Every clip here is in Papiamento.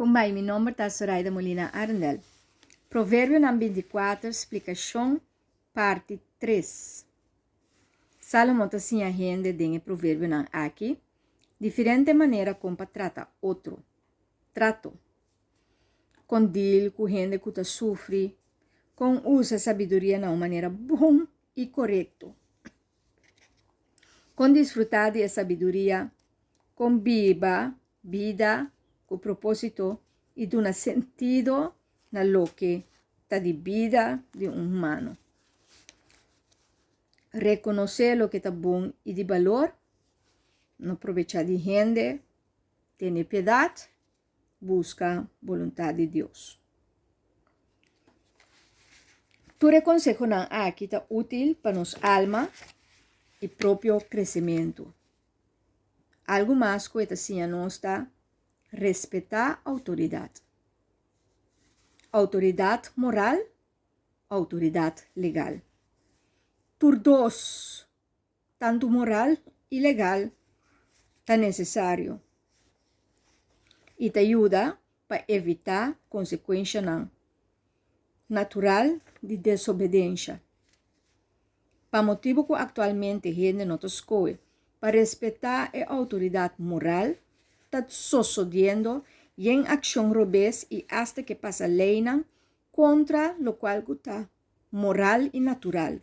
Kumbai, mi nomber ta Zoraida Molina Arendel. Proverbionan 24, splikashon, parti 3. Salomon ta siña hende den e proverbionan aki diferente manera kon pa trata otro. Trato. Kon deal ku hende ku ta sufri, kon usa sabiduria na un manera bon i korekto. Kon disfrutá di e sabiduria, kon biba bida ku propósito i duna sentido na loke ta di bida di un humano. Rekonosé loke ta bon i di balor, no probechá di hende, tene piedat, buska boluntat di Dios. Tur e konsehonan aki ta útil pa nos alma i propio kresementu. Algu mas ku e ta siña nos ta respetá outoridat. Outoridat moral, outoridat legal. Tur dos, tantu moral i legal, ta nesesario i ta yuda pa evitá konsekuenshanan natural di desobedensha. Pa motibu ku aktualmente hende no ta skohe pa respetá e outoridat moral, ta sosodiendo yen akshon robes i asta ke pasa leinan kontra lokual ku ta moral i natural.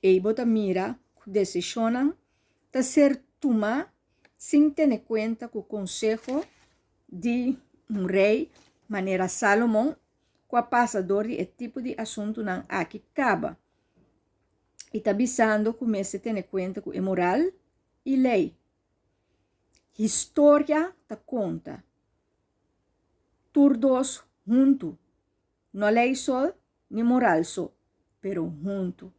Ei bo ta mira ku desishonnan ta ser tumá sin tene kuenta ku konseho di un rei manera Salomon ku a pasa dor di e tipo di asuntunan aki kaba i ta bisando ku mester tene kuenta ku e moral i lei. Historia ta konta tur dos huntu, no lei sol ni moral so, pero huntu.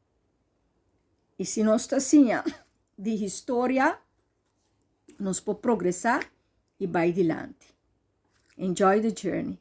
I si nos ta siña di historia, nos por progresá i bai dilanti. Enjoy the journey.